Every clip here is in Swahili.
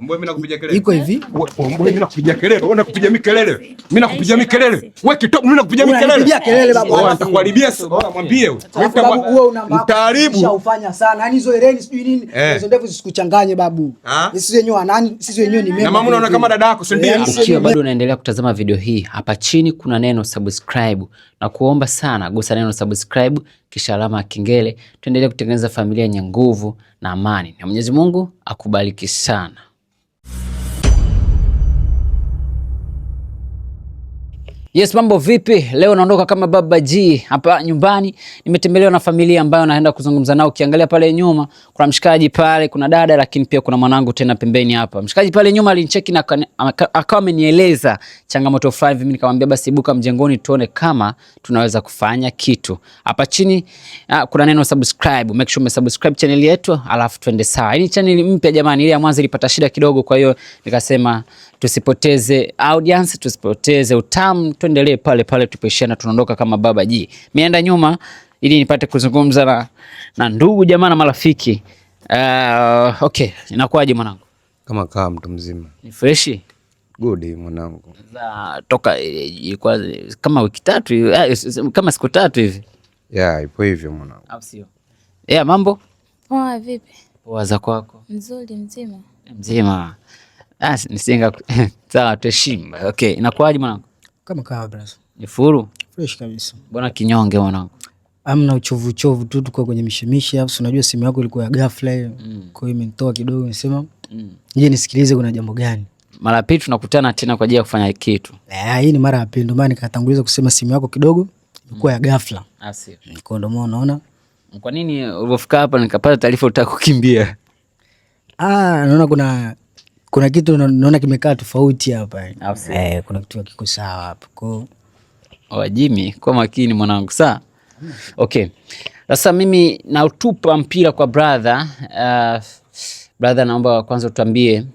Mbona mimi nakupigia kelele? Iko hivi. Mbona mimi nakupigia kelele? Wewe unakupigia mimi kelele. Mimi nakupigia mimi kelele. Wewe kitobu mimi nakupigia mimi kelele. Unanipigia kelele babu. Wewe nitakuharibia sasa. Mwambie wewe. Babu wewe una mtaaribu. Ushaufanya sana. Yaani hizo hereni sijui nini. Hizo ndevu zisikuchanganye babu. Sisi wenyewe wanani? Sisi wenyewe ni mema. Na mama unaona kama dada yako, si ndio? Ukiwa bado unaendelea kutazama video hii, hapa chini kuna neno subscribe na kuomba sana gusa neno subscribe kisha alama ya kengele, tuendelee kutengeneza familia yenye nguvu na amani. Na Mwenyezi Mungu akubariki sana. Yes, mambo vipi? Leo naondoka kama Baba G hapa nyumbani. Nimetembelewa na familia ambayo naenda kuzungumza nao. Ukiangalia pale nyuma kuna mshikaji pale, kuna dada, lakini pia kuna mwanangu tena pembeni hapa. Mshikaji pale nyuma alinicheki na akawa amenieleza changamoto fulani, mimi nikamwambia basi ibuka mjengoni tuone kama tunaweza kufanya kitu. Hapa chini kuna neno subscribe. Make sure umesubscribe channel yetu alafu twende sawa. Hii channel mpya jamani, ile ya mwanzo ilipata shida kidogo, kwa hiyo nikasema tusipoteze audience, tusipoteze utamu, tuendelee pale pale tulipoishia na tunaondoka kama Baba G. Mienda nyuma ili nipate kuzungumza na ndugu jamaa na marafiki. Okay, inakuwaje mwanangu? Kama kaa mtu mzima. Ni fresh? Good mwanangu. Za toka ilikuwa kama wiki tatu, kama siku tatu hivi. Yeah, ipo hivyo mwanangu. Au sio? Yeah, mambo? Poa, vipi? Poa, za kwako? Nzuri, mzima. Mzima. Ah, nisinga sawa, tuheshimu. Okay, inakuwaje mwanangu? Kama kawa brother. Ni furu? Fresh kabisa. Bwana kinyonge mwanangu. Amna uchovu uchovu tu, tuko kwenye mishemishe hapo. Unajua simu yako ilikuwa ya ghafla hiyo. Kwa hiyo imenitoa kidogo, nisema nije nisikilize kuna jambo gani. Mara pili tunakutana tena kwa ajili ya kufanya kitu. Hii ni mara ya pili, ndio maana nikatanguliza kusema simu yako kidogo ilikuwa ya ghafla. Ah, sio. Kwa ndio maana unaona. Kwa nini ulipofika hapa nikapata taarifa utaka kukimbia? Ah, naona kuna kitu naona kimekaa tofauti hapa. Kuna kitu hakiko sawa hapa. Kwa hiyo Jimmy, kwa makini mwanangu, sawa? Okay. Sasa mimi nautupa mpira kwa brother. Brother, naomba kwanza utuambie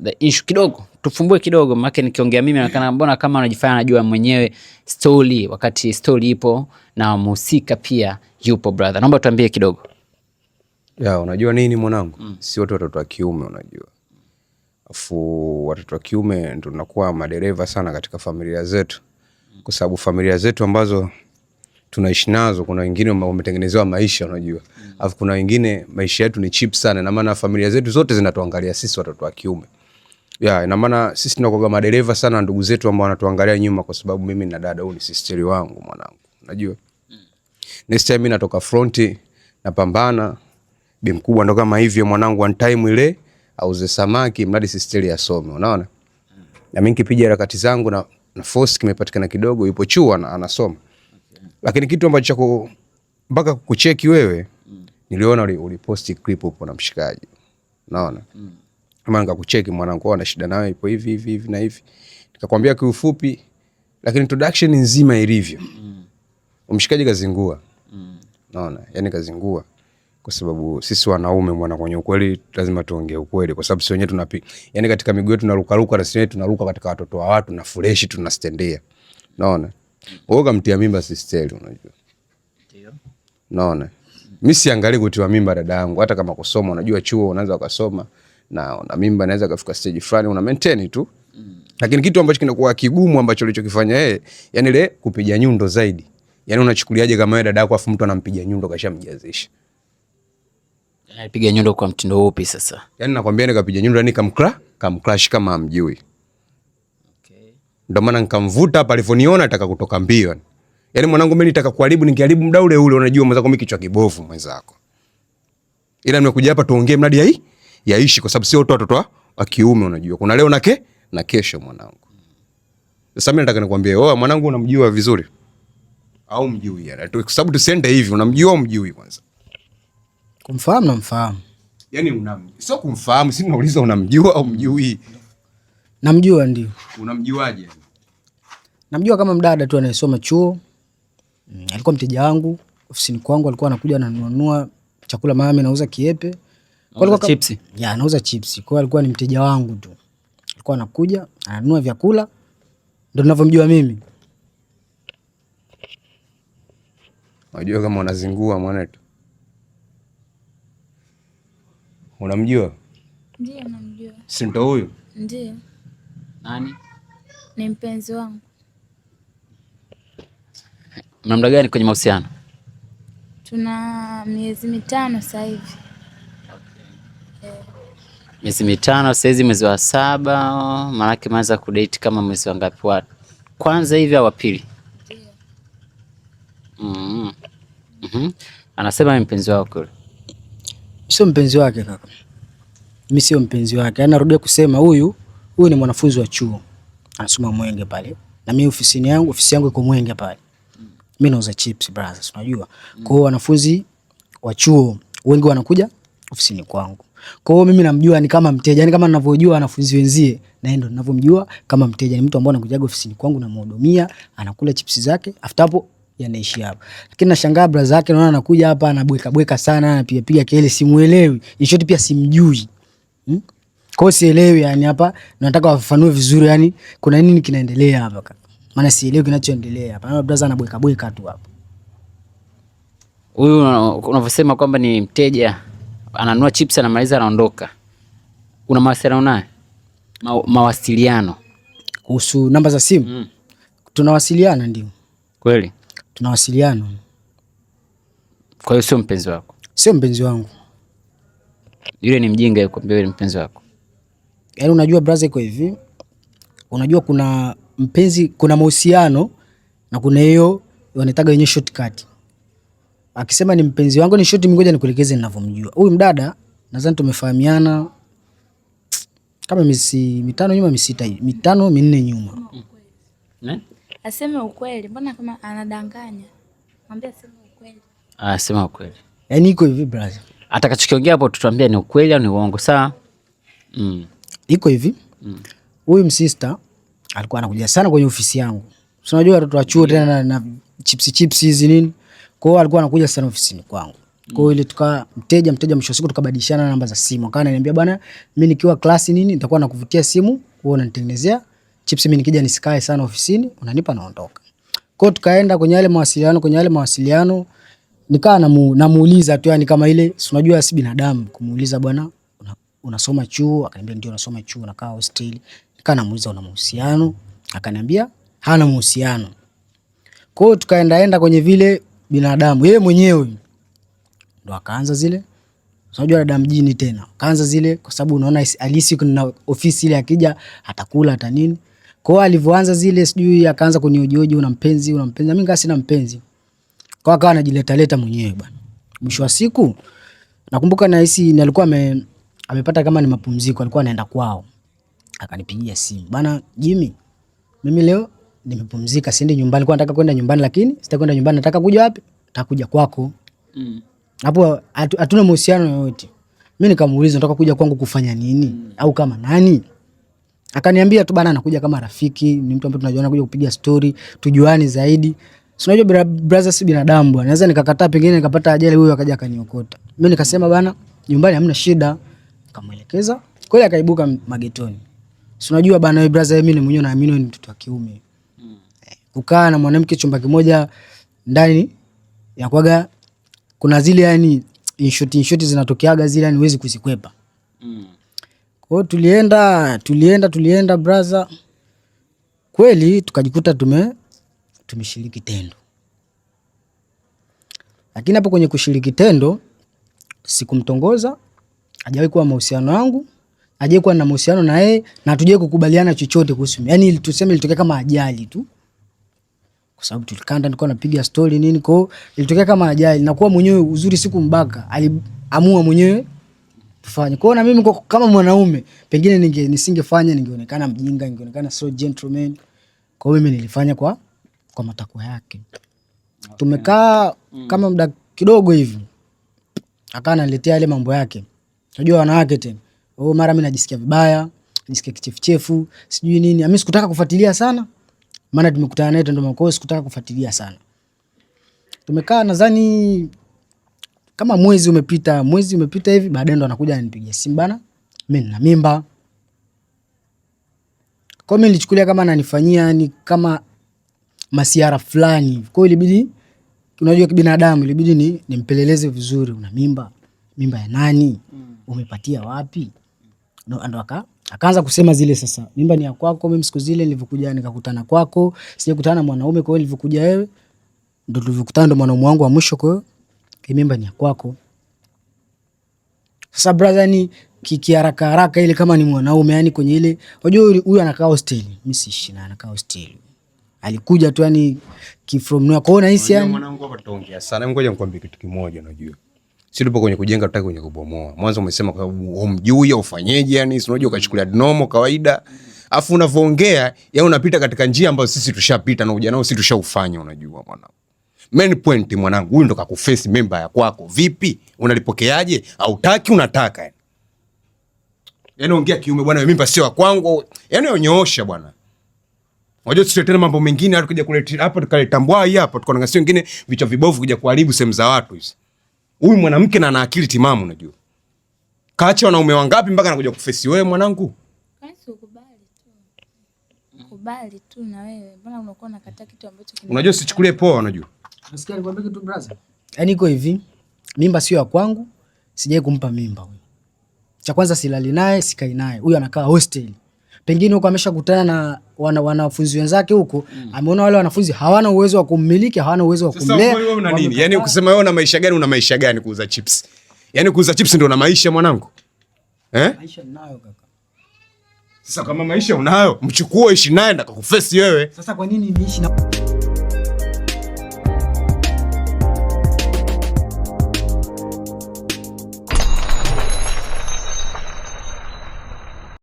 the issue kidogo. Tufumbue kidogo, maana nikiongea mimi naonekana mbona kama anajifanya anajua mwenyewe story, wakati story ipo na mhusika pia yupo. Brother, naomba tuambie kidogo. Ya, unajua nini mwanangu? Si wote watoto wa kiume unajua. Afu watoto wa kiume ndio tunakuwa madereva sana katika familia zetu. Kwa sababu familia zetu ambazo tunaishi nazo kuna wengine wametengenezewa maisha unajua. Afu kuna wengine maisha yetu ni cheap sana, na maana familia zetu zote zinatuangalia sisi watoto wa kiume. Ya, ina maana sisi tunakuwa madereva sana ndugu zetu ambao wanatuangalia nyuma, kwa sababu mimi na dada, huyu ni sister wangu mwanangu. Unajua? Next time mimi natoka front napambana, bi mkubwa ndo kama hivyo mwanangu, one time ile auze samaki mradi sister asome, unaona? Na mimi nikipiga harakati zangu na force kimepatikana kidogo, yupo chuo anasoma. Lakini kitu ambacho mpaka kukucheki wewe, niliona uliposti clip upo na mshikaji. Unaona? Kama nikakucheki mwanangu, ana shida nawe ipo hivi hivi hivi na hivi. Nikakwambia kiufupi, lakini introduction nzima ilivyo. Mshikaji kazingua. Unaona? Yaani kazingua. Kwa sababu sisi wanaume mwana, kwenye ukweli lazima tuongee ukweli, kwa sababu sisi wenyewe tunapi, yani katika miguu yetu tunaruka ruka, na sisi wenyewe tunaruka katika watoto wa watu na fresh tunastendia. Unaona? Wewe kamtia mimba sister, unajua. Ndio. Unaona? Mimi siangalii kutiwa mimba dada yangu, hata kama kusoma unajua chuo unaweza ukasoma na una mimba inaweza kufika stage fulani una maintain tu. Lakini kitu ambacho kinakuwa kigumu ambacho alichokifanya yeye, yani ile kupiga nyundo zaidi. Yani unachukuliaje kama wewe dada yako afu mtu anampiga nyundo kashamjazisha? Anapiga nyundo kwa mtindo upi sasa? Yaani nakwambia nikapiga nyundo yani kamcrash kama hamjui. Okay. Ndio maana nikamvuta hapa alivyoniona nataka kutoka mbio. Yaani mwanangu mimi nitaka kuharibu, ningeharibu muda ule ule, unajua mwenzako mimi kichwa kibovu mwenzako. Ila nimekuja hapa tuongee mradi yaishi, kwa sababu sio tu watoto wa kiume unajua. Kuna leo na kesho mwanangu. Sasa mimi nataka nikwambie, oa mwanangu unamjua vizuri? Au mjui yani? Kwa sababu tusiende hivi, unamjua au mjui kwanza? Kumfahamu namfahamu. Yaani sio kumfahamu, si nauliza unamjua au mjui? Namjua ndio. Unamjuaje? Namjua kama mdada tu anayesoma chuo. Alikuwa mteja wangu ofisini kwangu, alikuwa anakuja ananunua chakula, mama anauza kiepe. Kwa alikuwa chips. Ya, anauza chips. Kwa hiyo alikuwa ni mteja wangu tu. Alikuwa anakuja ananunua vyakula, ndio ninavyomjua mimi. Unajua kama unazingua mwanetu. Unamjua? Ndiyo, namjua. Si ndo huyu? Ndio. Nani? Ni mpenzi wangu. Mna muda gani kwenye mahusiano? Tuna miezi 5 sasa hivi. Okay. Miezi 5 sasa hizi, mwezi wa 7, maana yake mmeanza kudate kama mwezi wa ngapi, wa kwanza hivi au wa pili? Ndio. Anasema ni mpenzi wako yule. Sio mpenzi wake kaka. Mimi sio mpenzi wake. Yaani narudia kusema huyu ni mwanafunzi wa chuo. Anasoma Mwenge pale. Na mimi ofisi yangu iko Mwenge pale. Mimi nauza chips brothers, unajua. Kwa hiyo wanafunzi wa chuo wengi wanakuja ofisini kwangu. Kwa hiyo mimi namjua ni kama mteja, yani kama ninavyojua wanafunzi wenzie, na yeye ndo ninavyomjua kama mteja. Ni mtu ambaye anakuja ofisini kwangu namhudumia, anakula chips zake, after hapo yanaishi hapo. Lakini nashangaa brother yake naona anakuja hapa anabweka bweka sana, anapiga piga kelele, simuelewi. In short pia simjui. Kwa hiyo sielewi yani hapa, nataka wafafanue vizuri yani kuna nini kinaendelea hapa kaka. Maana sielewi kinachoendelea hapa. Naona brother anabweka bweka tu hapa. Huyu unavyosema kwamba ni mteja, ananunua chips anamaliza anaondoka. Una mawasiliano naye? Mawasiliano kuhusu namba za simu? Tunawasiliana ndio. Kweli? Tunawasiliana. Kwa hiyo sio mpenzi wako? Sio mpenzi wangu. Yule ni mjinga yuko mbele, ni mpenzi wako. Yaani unajua brother iko hivi. Unajua kuna mpenzi, kuna mahusiano na kuna hiyo wanaitaga wenyewe shortcut. Akisema ni mpenzi wangu ni short, ngoja nikuelekeze ninavyomjua. Huyu mdada nadhani tumefahamiana kama miezi 5 nyuma, 6 hivi, 5 4 nyuma. Aseme ukweli, mbona kama anadanganya? Mwambie aseme ukweli. Ah, sema ukweli. Yaani iko hivi brother. Atakachokiongea hapo tutuambia ni ukweli au ni uongo, sawa? Iko hivi. Huyu msister alikuwa anakuja sana kwenye ofisi yangu. Si unajua watoto wa chuo tena na chips hizi nini? Kwa hiyo alikuwa anakuja sana ofisini kwangu. Kwa hiyo ile tuka mteja mwisho siku tukabadilishana namba za simu. Akawa ananiambia bwana, mimi nikiwa class nini nitakuwa nakuvutia simu, wewe unanitengenezea chips, mimi nikija nisikae sana ofisini, unanipa naondoka. Kwa hiyo tukaenda kwenye yale mawasiliano, nikawa namuuliza tu yani kama ile, si unajua si binadamu kumuuliza bwana unasoma chuo? Akaniambia ndio nasoma chuo, nakaa hostel. Nikawa namuuliza una mahusiano? Akaniambia hana mahusiano. Kwa hiyo tukaendaenda kwenye vile binadamu, yeye mwenyewe ndo akaanza zile, unajua dada mjini tena, akaanza zile kwa sababu unaona alisi kuna ofisi ile akija atakula hata nini. Kwa hiyo alivyoanza zile sijui akaanza kuniojoji, una mpenzi, una mpenzi. Mimi nikawa sina mpenzi. Kwa hiyo akawa anajileta leta mwenyewe bwana. Mwisho wa siku nakumbuka nahisi nilikuwa amepata kama ni mapumziko, alikuwa anaenda kwao. Akanipigia simu. Bana Jimmy, mimi leo nimepumzika, siendi nyumbani. Nilikuwa nataka kwenda nyumbani lakini sitaki kwenda nyumbani, nataka kuja wapi? Nataka kuja kwako. Hapo hatuna mahusiano yoyote. Mimi nikamuuliza nataka kuja kwangu kufanya nini? Au kama nani? Akaniambia tu bana anakuja kama rafiki, ni mtu ambaye tunajuana, kuja kupiga story, tujuane zaidi. Si unajua brother si binadamu bwana. Naweza nikakataa pengine nikapata ajali huyu akaja akaniokota. Mimi nikasema bana nyumbani hamna shida. Nikamuelekeza. Kweli akaibuka magetoni. Si unajua bana wewe brother, mimi mwenyewe naamini wewe ni mtoto wa kiume. Kukaa na mwanamke chumba kimoja ndani ya kwaga kuna zile yani in short zinatokeaga zile yani huwezi kuzikwepa. Kwa hiyo tulienda brother. Kweli tukajikuta tumeshiriki tendo. Lakini hapo kwenye kushiriki tendo sikumtongoza, hajawahi kuwa mahusiano yangu, hajawahi kuwa na mahusiano na yeye, na hatujawahi kukubaliana chochote kuhusu mimi. Yaani tuseme ilitokea kama ajali tu. Kwa sababu tulikaa ndani tulikuwa tunapiga story nini, kwa hiyo ilitokea kama ajali na kuwa mwenyewe uzuri sikumbaka, aliamua mwenyewe tufanye. Kwa hiyo na mimi kama mwanaume pengine nisingefanya, ningeonekana mjinga, ningeonekana so gentleman. Kwa hiyo mimi nilifanya kwa matakwa yake. Okay. Tumekaa kama muda kidogo hivi. Akawa ananiletea yale mambo yake. Unajua wanawake tena. Oh, mara mimi najisikia vibaya, najisikia kichefuchefu, sijui nini. Mimi sikutaka kufuatilia sana. Maana tumekutana naye ndio maana sikutaka kufuatilia sana. Tumekaa nadhani kama mwezi umepita hivi, baadaye ndo anakuja ananipigia simu bana, mimi nina mimba. Kwa mimi nilichukulia kama ananifanyia ni kama masiara fulani. Kwa hiyo ilibidi, unajua kibinadamu, ilibidi nimpeleleze vizuri, una mimba? Mimba ya nani? Umepatia wapi? Ndo Akaanza kusema zile sasa, mimba ni ya kwako, mimi siku zile nilivyokuja nikakutana kwako, sijakutana na mwanaume, kwa hiyo nilivyokuja wewe ndo tulivyokutana, ndo mwanaume wangu wa mwisho, kwa hiyo hii mimba ni ya kwako. Sasa brother, ni kiharaka haraka ile kama ni mwanaume yani kwenye ile, unajua huyu anakaa hostel, mimi siishi naye, anakaa hostel. Alikuja tu yani ki from nowhere. Kwa hiyo nahisi yani mwanangu, hapa tutaongea sana. Ngoja nikwambie kitu kimoja, unajua. Si tupo kwenye kujenga, tutaki kwenye kubomoa. Mwanzo umesema kwa sababu humjui au ufanyeje, yani si unajua ukachukulia normal kawaida. Afu unavyoongea, yani unapita katika njia ambayo sisi tushapita na ujana sisi tushaufanya, unajua mwanangu. Main point mwanangu, huyu ndo kakuface member ya kwako. Vipi? Unalipokeaje? Hautaki, unataka yani. Yaani ongea kiume bwana, mimba sio ya kwangu. Yaani unyoosha bwana. Unajua sisi tena mambo mengine hata kuja kuleta hapa tukaleta mbwai hapa tukaona sio wengine vichwa vibovu kuja kuharibu sehemu za watu hizi. Huyu mwanamke na ana akili timamu unajua. Kaacha wanaume wangapi mpaka anakuja kufesi wewe mwanangu? Kwani ukubali tu. Kubali tu na wewe. Mbona unakuwa unakataa kitu ambacho kina Unajua usichukulie poa unajua. Nasikia nikwambie kitu brother. Yaani iko hivi, mimba sio ya kwangu, sijai kumpa mimba huyu. Cha kwanza silali naye, sikai naye. Huyu anakaa hostel. Pengine huko ameshakutana na wanafunzi wenzake huko, ameona wale wanafunzi hawana uwezo wa kummiliki, hawana uwezo wa Sasa kumlea. wewe una nini? Yaani ukisema wewe una maisha gani, una maisha gani kuuza chips? Yaani kuuza chips ndio una maisha mwanangu? Eh? Maisha ninayo kaka. Sasa kama maisha unayo, mchukue ishi naye ndakakufesi wewe. Sasa kwa nini niishi na